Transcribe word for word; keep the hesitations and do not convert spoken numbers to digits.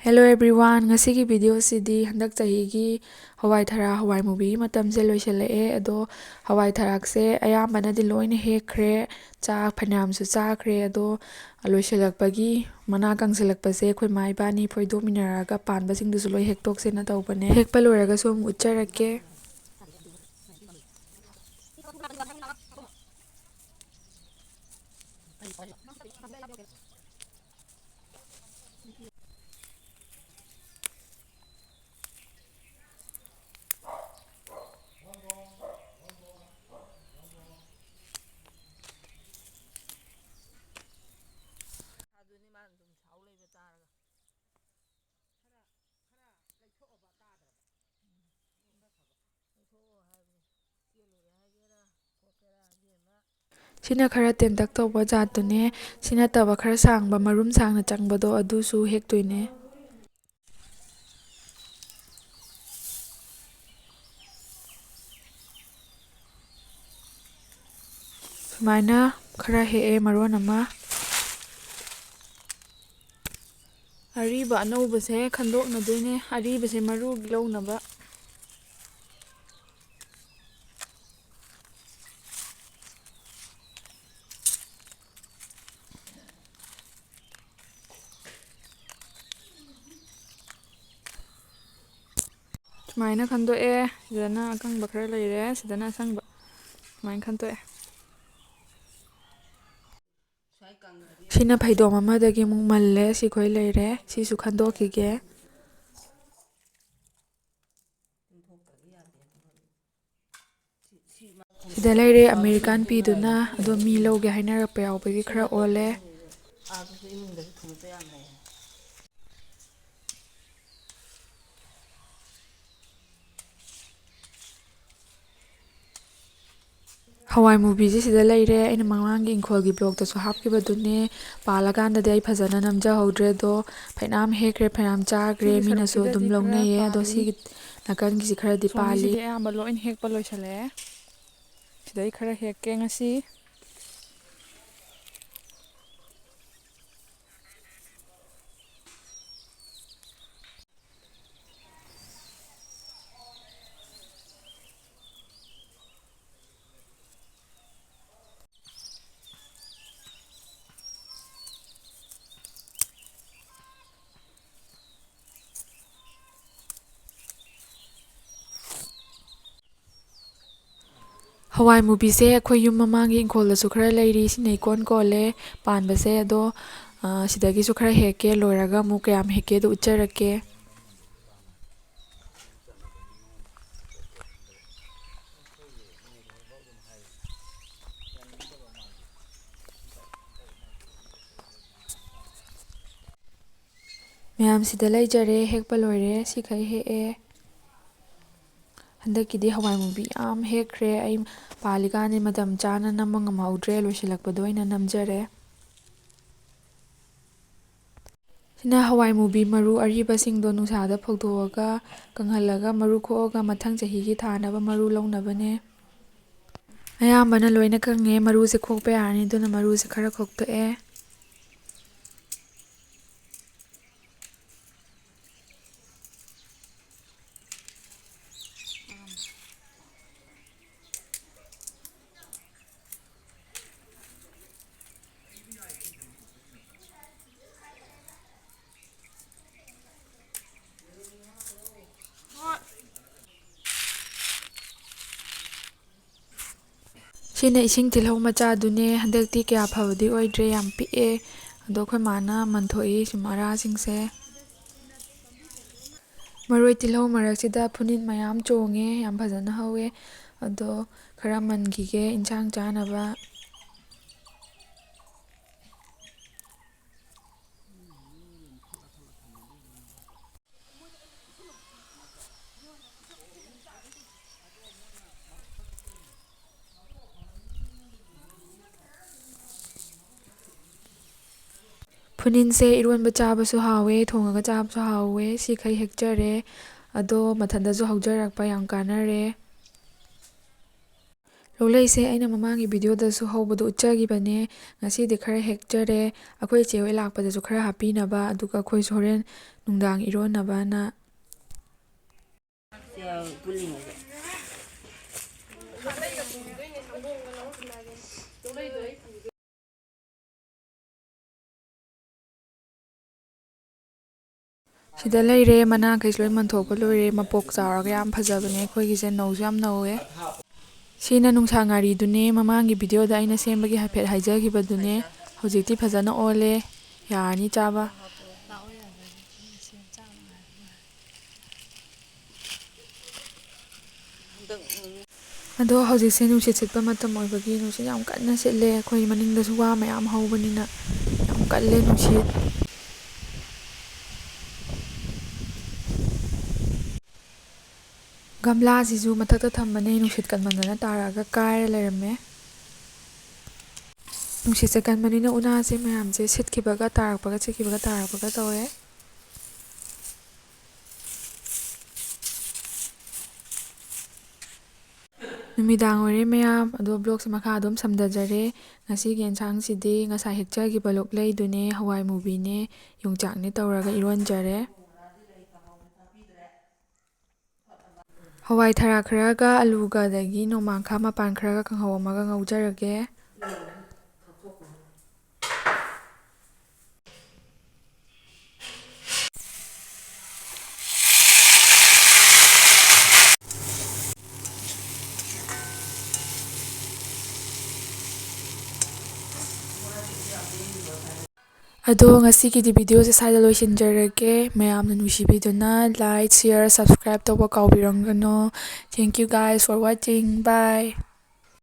Hello everyone, ꯉꯁꯤꯒꯤ video ꯁꯤꯗꯤ ꯍꯟꯗꯛ ꯆꯍꯤꯒꯤ ꯍꯋꯥꯏ ꯊꯔꯥꯛ, ꯍꯋꯥꯏ ꯃꯨꯕꯤꯒꯤ ꯃꯇꯝꯁꯦ ꯂꯣꯏꯁꯤꯜꯂꯛꯑꯦ꯫ ꯑꯗꯣ ꯍꯋꯥꯏ ꯊꯔꯥꯛꯁꯦ ꯑꯌꯥꯝꯕꯅꯗꯤ ꯂꯣꯏꯅ ꯍꯦꯛꯈ꯭ꯔꯦ, ꯆꯥ ꯐꯅꯌꯥꯝꯁꯨ ꯆꯥꯈ꯭ꯔꯦ꯫ ꯑꯗꯣ ꯂꯣꯏꯁꯤꯜꯂꯛꯄꯒꯤ ꯃꯅꯥ ꯀꯪꯁꯤꯜꯂꯛꯄꯁꯦ ꯑꯩꯈꯣꯏ ꯃꯥ ꯏꯕꯥꯅꯤ ꯐꯣꯏꯗꯣꯛꯃꯤꯟꯅꯔꯒ ꯄꯥꯟꯕꯁꯤꯡꯗꯨꯁꯨ ꯂꯣꯏ ꯍꯦꯛꯇꯣꯛꯁꯦꯅ ꯇꯧꯕꯅꯦ꯫ ꯍꯦꯛꯄ ꯂꯣꯏꯔꯒꯁꯨ ꯑꯃꯨꯛ ꯎꯠꯆꯔꯛꯀꯦ꯫ ꯁꯤꯅ ꯈꯔ ꯇꯦꯟꯇꯛ ꯇꯧꯕ ꯖꯥꯠꯇꯨꯅꯦ꯫ ꯁꯤ ꯅꯠꯇꯕ ꯈꯔ ꯁꯥꯡꯕ, ꯃꯔꯨꯝ ꯁꯥꯡꯅ ꯆꯪꯕꯗꯣ, ꯑꯗꯨꯁꯨ ꯍꯦꯛꯇꯣꯏꯅꯦ꯫ ꯁꯨꯃꯥꯏꯅ ꯈꯔ ꯍꯦꯛꯑꯦ ꯃꯔꯣꯟ ꯑꯃ꯫ ꯑꯔꯤꯕ ꯑꯅꯧꯕꯁꯦ ꯈꯟꯗꯣꯛꯅꯗꯣꯏꯅꯦ, ꯑꯔꯤꯕꯁꯦ ꯃꯔꯨ ꯂꯧꯅꯕ꯫ ꯁꯨꯃꯥꯏꯅ ꯈꯟꯗꯣꯛꯑꯦ꯫ ꯁꯤꯗꯅ ꯑꯀꯪꯕ ꯈꯔ ꯂꯩꯔꯦ, ꯁꯤꯗꯅ ꯑꯁꯪꯕ꯫ ꯁꯨꯃꯥꯏꯅ ꯈꯟꯗꯣꯛꯑꯦ꯫ ꯁꯤꯅ ꯐꯩꯗꯣꯝ ꯑꯃꯗꯒꯤ ꯑꯃꯨꯛ ꯃꯜꯂꯦ꯫ ꯁꯤꯈꯣꯏ ꯂꯩꯔꯦ꯫ ꯁꯤꯁꯨ ꯈꯟꯗꯣꯛꯈꯤꯒꯦ꯫ ꯁꯤꯗ ꯂꯩꯔꯦ ꯑꯃꯦꯔꯤꯀꯥꯟ ꯄꯤꯗꯨꯅ꯫ ꯑꯗꯣ ꯃꯤ ꯂꯧꯒꯦ ꯍꯥꯏꯅꯔꯛꯄ ꯌꯥꯎꯕꯒꯤ ꯈꯔ ꯑꯣꯜꯂꯦ꯫ ꯍꯋꯥꯏ ꯃꯨꯕꯤꯁꯦ ꯁꯤꯗ ꯂꯩꯔꯦ꯫ ꯑꯩꯅ ꯃꯃꯥꯡꯒꯤ ꯏꯪꯈꯣꯜꯒꯤ ꯕ꯭ꯂꯣꯛꯇꯁꯨ ꯍꯥꯞꯈꯤꯕꯗꯨꯅꯦ꯫ ꯄꯥꯜꯂꯀꯥꯟꯗꯗꯤ ꯑꯩ ꯐꯖꯅ ꯅꯝꯖꯍꯧꯗ꯭ꯔꯦ, ꯑꯗꯣ ꯐꯅꯌꯥꯝ ꯍꯦꯛꯈ꯭ꯔꯦ, ꯐꯅꯌꯥꯝ ꯆꯥꯈ꯭ꯔꯦ꯫ ꯁꯤꯒꯤ ꯃꯤꯅꯁꯨ ꯁꯔꯨꯛꯁꯤꯗꯗꯤ ꯑꯗꯨꯝ ꯈꯔ ꯂꯧꯅꯩꯌꯦ, ꯑꯗꯣ ꯄꯥꯜꯂꯤ꯫ ꯁꯤꯒꯤ ꯅꯥꯀꯟꯒꯤꯁꯦ ꯈꯔꯗꯤ ꯄꯥꯜꯂꯤ꯫ ꯁꯣꯝꯒꯤꯁꯤꯗꯤ ꯑꯌꯥꯝꯕ ꯂꯣꯏꯅ ꯍꯦꯛꯄ ꯂꯣꯏꯁꯤꯜꯂꯛꯑꯦ꯫ ꯁꯤꯗꯩ ꯈꯔ ꯍꯦꯛꯀꯦ ꯉꯁꯤ꯫ ꯍꯋꯥꯏ ꯃꯨꯕꯤꯁꯦ ꯑꯩꯈꯣꯏ ꯌꯨꯝ ꯃꯃꯥꯡꯒꯤ ꯏꯪꯈꯣꯜꯗꯁꯨ ꯈꯔ ꯂꯩꯔꯤ꯫ ꯁꯤꯅ ꯏꯀꯣꯟ ꯀꯣꯜꯂꯦ ꯄꯥꯟꯕꯁꯦ꯫ ꯑꯗꯣ, ꯑ, ꯁꯤꯗꯒꯤꯁꯨ ꯈꯔ ꯍꯦꯛꯀꯦ, ꯂꯣꯏꯔꯒ ꯑꯃꯨꯛ ꯀꯌꯥꯝ ꯍꯦꯛꯀꯦꯗꯣ ꯎꯠꯆꯔꯛꯀꯦ꯫ ꯃꯌꯥꯝ ꯁꯤꯗ ꯂꯩꯖꯔꯦ, ꯍꯦꯛꯄ ꯂꯣꯏꯔꯦ, ꯁꯤꯈꯩ ꯍꯦꯛꯑꯦ꯫ ꯍꯟꯗꯛꯀꯤꯗꯤ ꯍꯋꯥꯏ ꯃꯨꯕꯤ ꯌꯥꯝ ꯍꯦꯛꯈ꯭ꯔꯦ꯫ ꯑꯩ ꯄꯥꯜꯂꯤꯀꯥꯟꯗꯤ ꯃꯇꯝ ꯆꯥꯅ ꯅꯝꯕ ꯉꯝꯍꯧꯗ꯭ꯔꯦ, ꯂꯣꯏꯁꯤꯜꯂꯛꯄꯗ ꯑꯣꯏꯅ ꯅꯝꯖꯔꯦ꯫ ꯁꯤꯅ ꯍꯋꯥꯏ ꯃꯨꯕꯤ ꯃꯔꯨ ꯑꯔꯤꯕꯁꯤꯡꯗꯣ ꯅꯨꯡꯁꯥꯗ ꯐꯧꯗꯣꯛꯑꯒ, ꯀꯪꯍꯜꯂꯒ, ꯃꯔꯨ ꯈꯣꯛꯑꯒ ꯃꯊꯪ ꯆꯍꯤꯒꯤ ꯊꯥꯅꯕ ꯃꯔꯨ ꯂꯧꯅꯕꯅꯦ꯫ ꯑꯌꯥꯝꯕꯅ ꯂꯣꯏꯅ ꯀꯪꯉꯦ, ꯃꯔꯨꯁꯦ ꯈꯣꯛꯄ ꯌꯥꯔꯅꯤ, ꯑꯗꯨꯅ ꯃꯔꯨꯁꯦ ꯈꯔ ꯈꯣꯛꯇꯣꯛꯑꯦ꯫ ꯁꯤꯅ ꯏꯁꯤꯡ ꯇꯤꯜꯍꯧ ꯃꯆꯥꯗꯨꯅꯦ꯫ ꯍꯟꯗꯛꯇꯤ ꯀꯌꯥ ꯐꯕꯗꯤ ꯑꯣꯏꯗ꯭ꯔꯦ, ꯌꯥꯝ ꯄꯤꯛꯑꯦ꯫ ꯑꯗꯣ ꯑꯩꯈꯣꯏ ꯃꯥꯅ ꯃꯟꯊꯣꯛꯏ ꯁꯨꯝ ꯑꯔꯥꯁꯤꯡꯁꯦ꯫ ꯃꯔꯣꯏ ꯇꯤꯜꯍꯧ ꯃꯔꯛꯁꯤꯗ ꯐꯨꯅꯤꯟ ꯃꯌꯥꯝ ꯆꯣꯡꯉꯦ, ꯌꯥꯝ ꯐꯖꯅ ꯍꯧꯋꯦ꯫ ꯑꯗꯣ ꯈꯔ ꯃꯟꯈꯤꯒꯦ ꯏꯟꯁꯥꯡ ꯆꯥꯅꯕ꯫ ꯎꯅꯤꯟꯁꯦ ꯏꯔꯣꯟꯕ ꯆꯥꯕꯁꯨ ꯍꯥꯎꯋꯦ, ꯊꯣꯡꯉꯒ ꯆꯥꯕꯁꯨ ꯍꯥꯎꯋꯦ꯫ ꯁꯤꯈꯩ ꯍꯦꯛꯆꯔꯦ꯫ ꯑꯗꯣ ꯃꯊꯟꯇꯁꯨ ꯍꯧꯖꯔꯛꯄ ꯌꯥꯝ ꯀꯥꯟꯅꯔꯦ꯫ ꯂꯣꯛꯂꯩꯁꯦ ꯑꯩꯅ ꯃꯃꯥꯡꯒꯤ ꯚꯤꯗꯤꯑꯣꯗꯁꯨ ꯍꯧꯕꯗꯣ ꯎꯠꯆꯈꯤꯕꯅꯦ꯫ ꯉꯁꯤꯗꯤ ꯈꯔ ꯍꯦꯛꯆꯔꯦ꯫ ꯑꯩꯈꯣꯏ ꯏꯆꯦ ꯍꯣꯏ ꯂꯥꯛꯄꯗꯁꯨ ꯈꯔ ꯍꯥꯞꯄꯤꯅꯕ, ꯑꯗꯨꯒ ꯑꯩꯈꯣꯏꯁꯨ ꯍꯣꯔꯦꯟ ꯅꯨꯡꯗꯥꯡ ꯏꯔꯣꯟꯅꯕꯅ꯫ ꯁꯤꯗ ꯂꯩꯔꯦ, ꯃꯅꯥꯈꯩꯁꯨ ꯂꯣꯏ ꯃꯟꯊꯣꯛꯄ ꯂꯣꯏꯔꯦ꯫ ꯃꯄꯣꯛ ꯆꯥꯎꯔꯒ ꯌꯥꯝ ꯐꯖꯕꯅꯦ ꯑꯩꯈꯣꯏꯒꯤꯁꯦ, ꯅꯧꯁꯨ ꯌꯥꯝ ꯅꯧꯋꯦ꯫ ꯁꯤꯅ ꯅꯨꯡꯁꯥ ꯉꯥꯔꯤꯗꯨꯅꯦ, ꯃꯃꯥꯡꯒꯤ ꯚꯤꯗꯤꯑꯣꯗ ꯑꯩꯅ ꯁꯦꯝꯕꯒꯤ ꯍꯥꯏꯐꯦꯠ ꯍꯥꯏꯖꯈꯤꯕꯗꯨꯅꯦ꯫ ꯍꯧꯖꯤꯛꯇꯤ ꯐꯖꯅ ꯑꯣꯜꯂꯦ, ꯌꯥꯔꯅꯤ ꯆꯥꯕ꯫ ꯑꯗꯣ ꯍꯧꯖꯤꯛꯁꯦ ꯅꯨꯡꯁꯤꯠ ꯁꯤꯠꯄ ꯃꯇꯝ ꯑꯣꯏꯕꯒꯤ ꯅꯨꯡꯁꯤꯠ ꯌꯥꯝ ꯀꯟꯅ ꯁꯤꯠꯂꯦ꯫ ꯑꯩꯈꯣꯏ ꯃꯅꯤꯡꯗꯁꯨ ꯋꯥ ꯃꯌꯥꯝ ꯍꯧꯕꯅꯤꯅ ꯌꯥꯝ ꯀꯜꯂꯦ ꯅꯨꯡꯁꯤꯠ꯫ ꯒꯝꯂꯥꯁꯤꯁꯨ ꯃꯊꯛꯇ ꯊꯝꯕꯅꯦ, ꯅꯨꯡꯁꯤꯠ ꯀꯟꯃꯟꯗꯅ ꯇꯥꯔꯛꯑꯒ ꯀꯥꯏꯔ ꯂꯩꯔꯝꯃꯦ꯫ ꯅꯨꯡꯁꯤꯠꯁꯦ ꯀꯟꯕꯅꯤꯅ ꯎꯅꯥꯁꯦ ꯃꯌꯥꯝꯁꯦ ꯁꯤꯠꯈꯤꯕꯒ ꯇꯥꯔꯛꯄꯒ, ꯁꯤꯠꯈꯤꯕꯒ ꯇꯥꯔꯛꯄꯒ ꯇꯧꯋꯦ꯫ ꯅꯨꯃꯤꯗꯥꯡ ꯑꯣꯏꯔꯦ ꯃꯌꯥꯝ, ꯑꯗꯣ ꯕ꯭ꯂꯣꯛꯁꯦ ꯃꯈꯥ ꯑꯗꯨꯝ ꯁꯝꯊꯖꯔꯦ꯫ ꯉꯁꯤꯒꯤ ꯑꯦꯟꯁꯥꯡꯁꯤꯗꯤ ꯉꯁꯥꯏ ꯍꯦꯛꯆꯈꯤꯕ ꯂꯣꯛꯂꯩꯗꯨꯅꯦ, ꯍꯋꯥꯏ ꯃꯨꯕꯤꯅꯦ, ꯌꯣꯡꯆꯥꯛꯅꯦ ꯇꯧꯔꯒ ꯏꯔꯣꯟꯖꯔꯦ꯫ ꯍꯋꯥꯏ ꯊꯔꯥꯛ ꯈꯔꯒ ꯑꯂꯨꯒ ꯑꯗꯒꯤ ꯅꯣꯡꯃꯥꯡꯈꯥ ꯃꯄꯥꯟ ꯈꯔꯒ ꯀꯥꯡꯍꯧ ꯑꯃꯒ ꯉꯧꯖꯔꯒꯦ꯫ ꯑꯗꯣ ꯉꯁꯤꯒꯤꯗꯤ ꯚꯤꯗꯤꯑꯣꯁꯦ ꯁ꯭ꯋꯥꯏꯗ ꯂꯣꯏꯁꯤꯟꯖꯔꯒꯦ꯫ ꯃꯌꯥꯝꯅ ꯅꯨꯡꯁꯤꯕꯤꯗꯨꯅ like, share, subscribe ꯇꯧꯕ ꯀꯥꯎꯕꯤꯔꯝꯒꯅꯨ꯫ Thank you guys for watching. Bye.